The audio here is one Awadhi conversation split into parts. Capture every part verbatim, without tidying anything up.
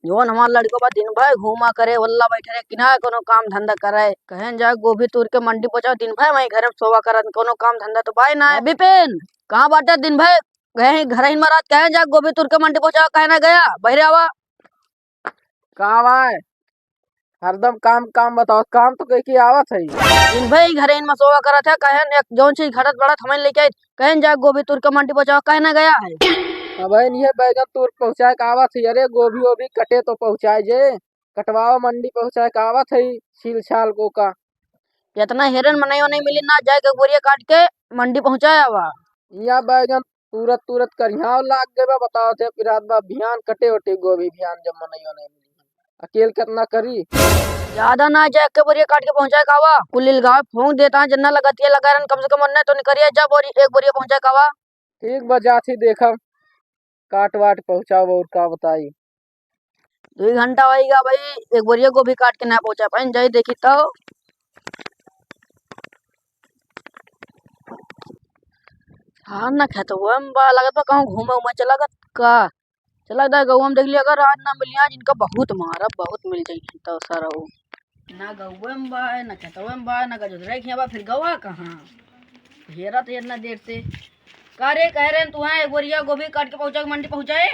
जौन हमार लड़िकवा बा दिन भर घूमा करे, ओल्ला बैठे रहे, कि ना कौनो काम धंधा करे। कहेन जा गोभी तूर के मंडी पहुँचावा, दिन भर वहीं घरे में सोवा करत, कौनो काम धंधा तो बाय ना। ए बिपिन, कहाँ बाटे? दिन भर गए ही घर ही मरत, कहेन जा गोभी तूर के मंडी पहुँचावा, काहे ना गया? बहिरे आवा। का बाय? हरदम काम, काम बताओ, काम तो कह के आवत है। दिन भर ही घरे में सोवा करत है, कहेन एक जौन चीज घटत बढ़त हमन लेके आई, कहेन जा गोभी तूर के मंडी पहुँचावा, काहे ना गया है? अब है नहीं है बैगन तूर पहुँचाए के आवत है। अरे गोभी ओभी कटे तो पहुँचाए जे, कटवावा मंडी पहुँचाए के आवत है, छील छाल को का। इतना हेरन मनइयो नहीं मिली ना, जाए के बोरिया काट के मंडी पहुँचाए आवा। यहाँ बैगन तुरत तुरत करिहाव लाग गए बा, बताओ थे पिरात बा, बिहान कटे ओटे गोभी बिहान जब मनइयो नहीं मिली। अकेल कितना करी? ज्यादा ना जाए, एक के बोरिया काट के पहुँचाए कावा। कुल इलगावे फोंक देता है, जन्ना लगतिया लगा रहन, कम से कम ओन्ने तो निकरिया जा बोरी, एक बोरिया पहुँचाए कावा। ठीक बा, जात ही देखब, काट वाट पहुँचाओ और का बताई। दुई घंटा होई गा भाई, एक बोरिया गोभी काट के ना पहुँचा पाइन, जाई देखी तो। हाँ ना खेतवा में बा, लगत बा कहूँ घूमे उमे चला गत का। चला दा गौवा में देख लिया, अगर आज ना मिली, आज इनका बहुत मारब, बहुत मिल जाई तो सारा वो। ना गौवे में बा, ना खेतवे में बा, ना गजोधरे के हियाँ बा, फिर गवा कहाँ? हेरत है इतना देर से। का रे, कहे रहे तू, हाँ, एक बोरिया गोभी काट के पहुँचा के मंडी पहुँचाए?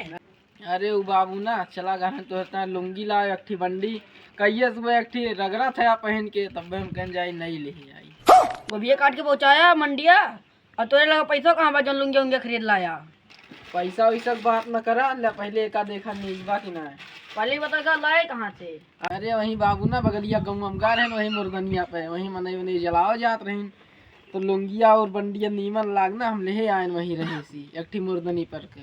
अरे उ बाबू ना चला गए हैं, तो इतना लुंगी ला एक ठी बंडी, कहिए सुबह एक ठी रगड़ा था पहन के, तब हम कहन जाई नहीं ले आई। गोभिया काट के पहुँचाया मंडिया, और तोरे लगा पैसा कहाँ बा जौन लुंगिया उंगिया खरीद लाया? पैसा वैसा के बात न करा, ले पहले एका देखा नीक बा कि ना। पहले बता का लाए कहाँ से? अरे वही बाबू ना बगलिया गाँव में गा रहे, वही मुर्दनिया पे, वही मनई वनई जलाओ जात रहीन, तो लुंगिया और बंडिया नीमन लाग ना, हम लेहे आयन वही रहे सी, एक ठी मुर्दनी पर के।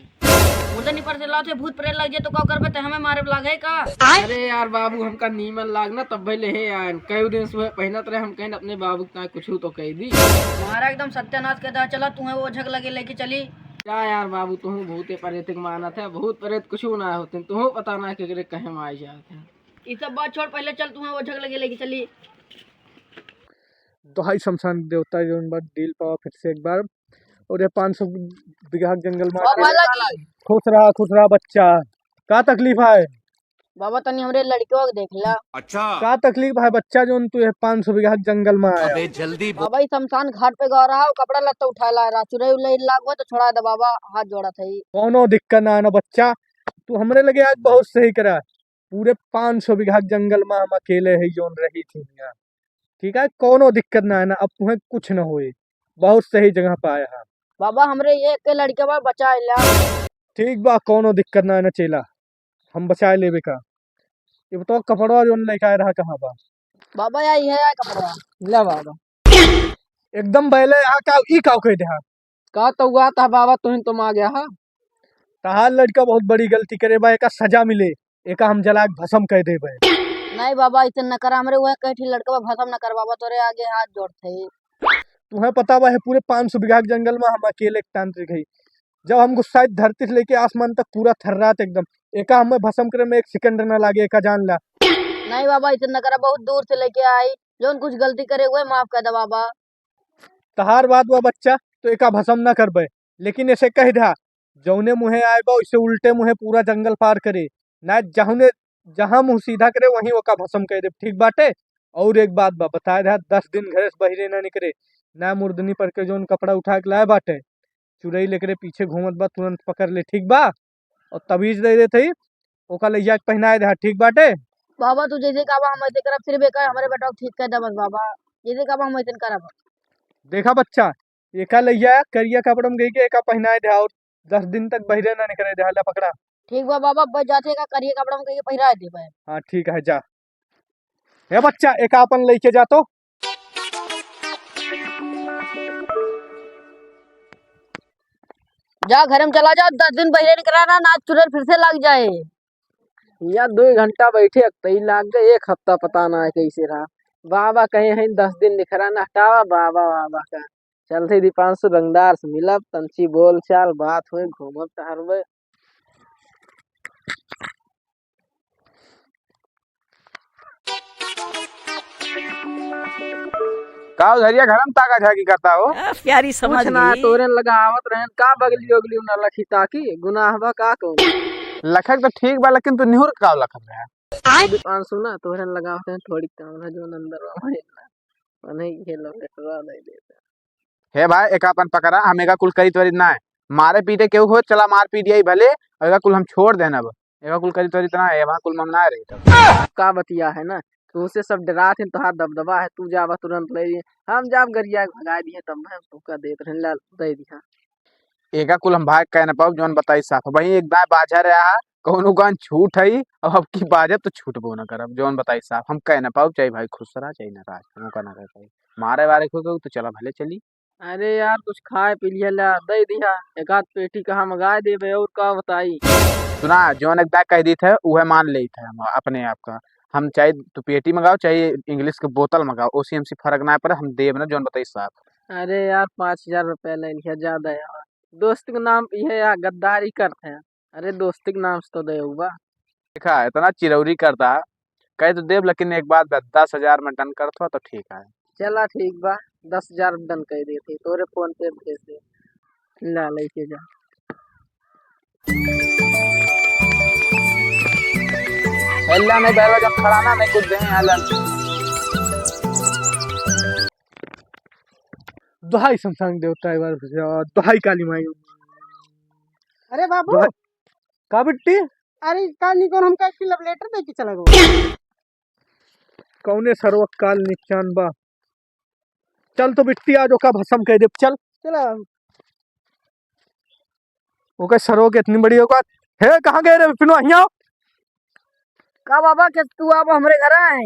मुर्दनी पर से लाओ थे, भूत प्रेत लग जाए तो का करबे, ते हमें मारे लागे का? अरे यार बाबू, हमका नीमन लाग ना, तब भाई लेहे आयन, कई दिन सुबह पहनत रहे, हम कहन अपने बाबू के ताई कुछ तो कह दी। तुम्हारा एकदम सत्यानाश कर दा। चला तुम्हें वो ओझक लगे लेके चली। क्या यार बाबू, तुहूँ भूते प्रेत के मानत है, भूत प्रेत कुछ ना होते, तुहूँ पता ना केकरे कहे में आ जाते हैं। ये सब बात छोड़, पहले चल तुम्हें ओझक लगे लेके चली। दोहाई शमशान देवता जौन बा, डील पावा फिर से एक बार। और ये पाँच सौ बीघा के जंगल में और आके वाला की? खुश रहा, खुश रहा बच्चा। का तकलीफ है? बाबा तनी हमरे लड़कियों के देख ला। अच्छा। का तकलीफ है बच्चा, जौन तू ये पाँच सौ बीघा के जंगल में आया? अबे जल्दी बोल। बाबा ई शमशान घाट पे गवा रहा, कपड़ा लत्ता उठा ला रहा, चुरई उलई लाग हो तो छोड़ा दे बाबा, हाथ जोड़ा था। कौनो दिक्कत ना है ना बच्चा, तू हमरे लगे आज बहुत सही करा। पूरे पाँच सौ बीघा के जंगल में हम अकेले है जौन रही थी यहाँ। ठीक है, कौनो दिक्कत ना है ना, अब तुम्हें कुछ ना होए, बहुत सही जगह पे आया है। बाबा हमरे ये एक लड़के बा, बचा ला। ठीक बा, कौनो दिक्कत ना है ना चेला, हम बचाए लेबे का। ये बताओ कपड़वा जौन लेके आए रहा कहाँ बा? बाबा या ये है कपड़वा। ले बाबा। एकदम बैले यहाँ का ई का कह दे। का तौआ था बाबा, तुहिन तुम आ गया हा। तहार लड़का बहुत बड़ी गलती करे बा, एका सजा मिले, एका हम जला के भस्म कर देबे। नहीं बाबा, ऐसे न करा, हमरे वह कहे थी लड़का भस्म न कर बाबा, तोरे आगे हाथ जोड़ थे। तुम्हें पता बा है पूरे पाँच सौ बीघा के जंगल में हम अकेले एक तांत्रिक है। जब हम गुस्साए धरती से लेके आसमान तक पूरा थर्रात एकदम, एका हमें भस्म करे में एक सेकंड ना लागे, एका जान ला। नहीं बाबा, ऐसे न करा, बहुत दूर से लेके आई, जौन कुछ गलती करे हुए माफ कर दे बाबा। तहार बात बा बच्चा, तो एका भस्म ना करबे, लेकिन ऐसे कह द्या, जौने मुँहे आए बा, वैसे उल्टे मुँहे पूरा जंगल पार करे, ना जौने, जहाँ मुँह सीधा करे, वहीं ओका भस्म कर दे, ठीक बाटे? और एक बात बा, बताए द्या, दस दिन घरे से बहिरे ना निकरे, ना मुर्दनी पर के जौन कपड़ा उठा के लाए बाटे, चुरई लेकरे पीछे घूमत बा, तुरंत पकड़ ले, ठीक बा? और तबीज दे देत हई, ओका लइया के पहिनाए दे, ठीक बाटे? बाबा, तू जैसे कहबा हम वैसे करब, सिर्फ एका हमरे बेटवा के ठीक कर दे बस बाबा, जैसे कहबा हम वैसे करब। देखा बच्चा, एका लइया करिया कपड़ा में गई के एका पहिनाए दे और दस दिन तक बहिरे ना निकरे दे, ले पकड़ा। ठीक बा बाबा, बस जाते का करिया कपड़ा में गई के पहिराए दे बस। हाँ ठीक है, जा। हे बच्चा, एका अपन लेके जा तो। जा घर में चला जा, दस दिन बहिरे निकरा ना, ना चुड़ैल फिर से लग जाए। या दो घंटा बैठे, अब तई लाग गए, एक हफ्ता पता ना है कैसे रहा। बाबा कहे हैं दस दिन निकरा ना हटावा, बाबा, बाबा का। चलते दीपांशु रंगदार से मिलब, तंची बोल चाल, बात हुए, घूमब टहरबे। का उधरिया घर में ताका झाकी करता हो? आ, प्यारी समझ कुछ ना, गई। तोरे लगा आवत रहन, का बगली उगली ना लखी ताकी, गुनाह बा का कहूँ? लखक तो ठीक बा, लेकिन तू निहुर का लखक रहा। दीपांशु ना, तोहरे लगावत है थोड़ी काम है, जो अंदर बा, वही ना। उन्हें ये लोग कटवा दे देते। हे भाई, एका अपन पकड़ा, हम एका कुल करी त्वरित ना है। मारे पीटे केहू हो, चला मार पीट जाई भले, और एका कुल हम छोड़ देना अब। एका कुल करी त्वरित ना है, वहाँ कुल ममना रही तब। का बतिया है ना, तू से सब डरात हैं, तोहार दबदबा है, तू जाबा तुरंत ले लिए। हम जाब गरिया के भगा दिए, तब हम तुमका देत रहन, ला दे दिया। एका कुल हम भाई कह न पाउब, जौन बताई साफ। वही एक दाएं बाझा रहा है, कौनो गान छूट है, अब, अब की बाजब तो छूटबो न करब, जौन बताई साफ। हम कह न पाउब, चाहे भाई खुश रहा, चाहे नाराज, हम का ना कह पाई। मारे वारे को कहू तो चला भले चली। अरे यार, कुछ खाए पी लिया, ला दे दिया, एक आध पेटी कहाँ मंगाए देबे, और का बताई। सुना, जौन एक दाएं कह दी थे, उहे मान लेत है हम अपने आप का। हम चाहे तू पेटी मंगाओ, चाहे इंग्लिश के बोतल मंगाओ, ओसी हमसे फर्क ना पड़े, हम देब ना, जौन बताई साफ। अरे यार, पाँच हजार रुपया ले लिया, ज्यादा यार। दोस्त के नाम ये यार गद्दारी करते हैं। अरे, दोस्ती के नाम से तो दे बा। देखा, इतना चिरौरी करता, कह तो देब, लेकिन एक बात बा, दस हजार में डन करत हो तो ठीक है। चला ठीक बा, दस हजार डन कर देते, तोरे फोन पे भेज दे। ला, लेके जा। हेल्ला नहीं बैठा, जब खड़ा ना, नहीं कुछ दें, हेल्ला। दुहाई शमशान देवता एक बार, दुहाई काली माई। अरे बाबू। दुहाई, का बिट्टी? अरे काल निकल हमका एक love letter दे के चला गो। कौने सरवा काल निचान बा? चल तो बिट्टी, आज ओका भसम कह दे, चल। चला। ओके सरवा के इतनी बड़ी औकात। हे, कहाँ गए रे बिपिनवा? हियाँ आओ। का बाबा के तू आप हमरे घर आए?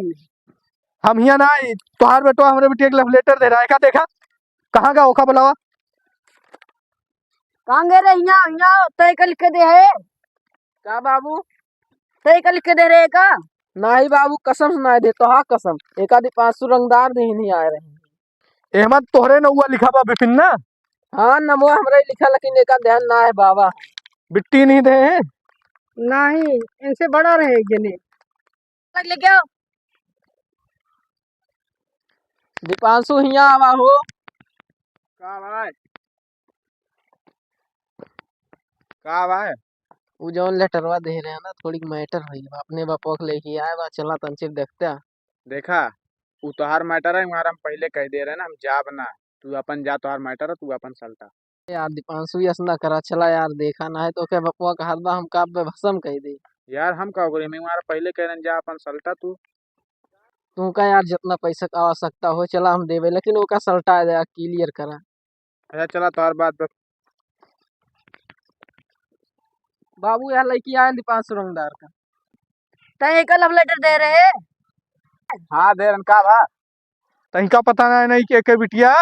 हम हियाँ ना आई, तोहार बेटवा हमरे बिटिया के love letter दे रहा है, का देखा? कहाँ का ओका बुलावा? कहाँ गए रे? हियाँ, हियाँ तय कर लिख के दे है। का बाबू? तय कर लिख के दे रहे का? नाही बाबू, कसम से नाही दे, तोहार कसम। एक आदि पाँच सौ रंगदार दे नहीं आए रहे। एहमा तोहरे नौआ लिखा बा बिपिन ना? हाँ, नमवा हमरे लिखा, लेकिन एका ध्यान ना है बाबा। बिट्टी नहीं दे हैं? नहीं, इनसे बड़ा रहे गेले। ले गया। दीपांशु हियाँ आवा हो। का भाई? का भाई? उ जौन लेटरवा दे रहे हैं ना, थोड़ी मैटर हुई बा। अपने बापवा के लेके आए बा, चला तंचिर देखते हैं। देखा, उ तोहार मैटर है, हमारा हम पहले कह दे रहे ना, हम जाब ना। तू अपन जा, तोहार मैटर है, तू अपन सलटा। यार दीपांशु, यस ना करा, चला यार, देखा ना है तो क्या बपुआ कहत बा, हम का बे भसम कह दे। यार हम का करी, मैं हमारा पहले कह रहे जा, अपन सलटा तू। तू का यार, जितना पैसा का आवश्यकता हो, चला हम देबे, लेकिन ओका सलटा दे, क्लियर करा। अच्छा चला, तोहार बात बस। बाबू यार, लड़की आए दीपांशु रंगदार का। तय एका love letter दे रहे? हाँ, दे रहन, का भा? तनिका पता ना, नहीं के, के बिटिया।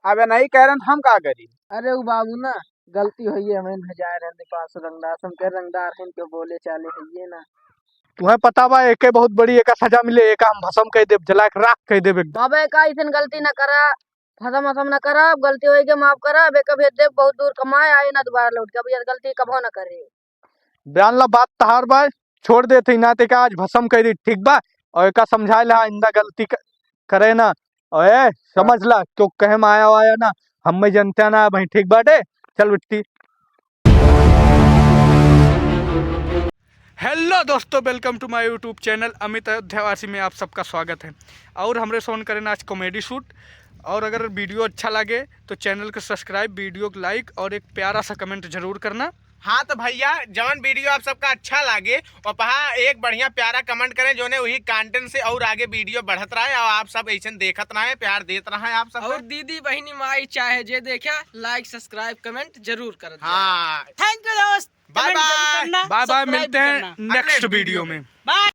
अबे नहीं कह रहन, हम का करी? अरे उ बाबू ना, गलती हुई है, हमें भेजाए रहन दीपांशु रंगदार, हम के रंगदार हैं, क्यों बोले चाले हुई है ना। तुम्हें पता बा, एके बहुत बड़ी एका सजा मिले, एका हम भसम कह देब, जला के राख कह देब एकदम। बाबा, एका ऐसन गलती ना करा, भसम भसम ना करा, अब गलती होई के माफ करा, अब एका भेज देब बहुत दूर कमाए, आए ना दोबारा लौट के, अब ये गलती कबो ना करे। जान ला बात तहार बा, छोड़ देत ही ना, ते का आज भसम कह दी, ठीक बा? और एका समझाए ला, आइंदा गलती क-, करे ना। और ए, समझ ला, क्यों कहे में आया वाया ना, हम में जनते ना भाई, ठीक बाटे, चल बिट्टी। हेलो दोस्तों, welcome to my YouTube channel अमित अयोध्यावासी में आप सबका स्वागत है। और हमरे सोन करें आज comedy shoot। और अगर video अच्छा लगे तो channel को subscribe, video को like और एक प्यारा सा comment जरूर करना। हाँ तो भैया, जौन video आप सबका अच्छा लागे, वपहा एक बढ़िया प्यारा comment करें, जोने वही content से और आगे video बढ़त रहे और आप सब ऐसन देखत रहे, प्यार देत रहे आप सब। और दीदी, बहिनी, माई, चाहे जे देखे, like, subscribe, comment जरूर करत जाए। हाँ। Thank you दोस्त। Bye comment जरूर bye। करना, bye bye, subscribe मिलते हैं करना। Next video में। Bye।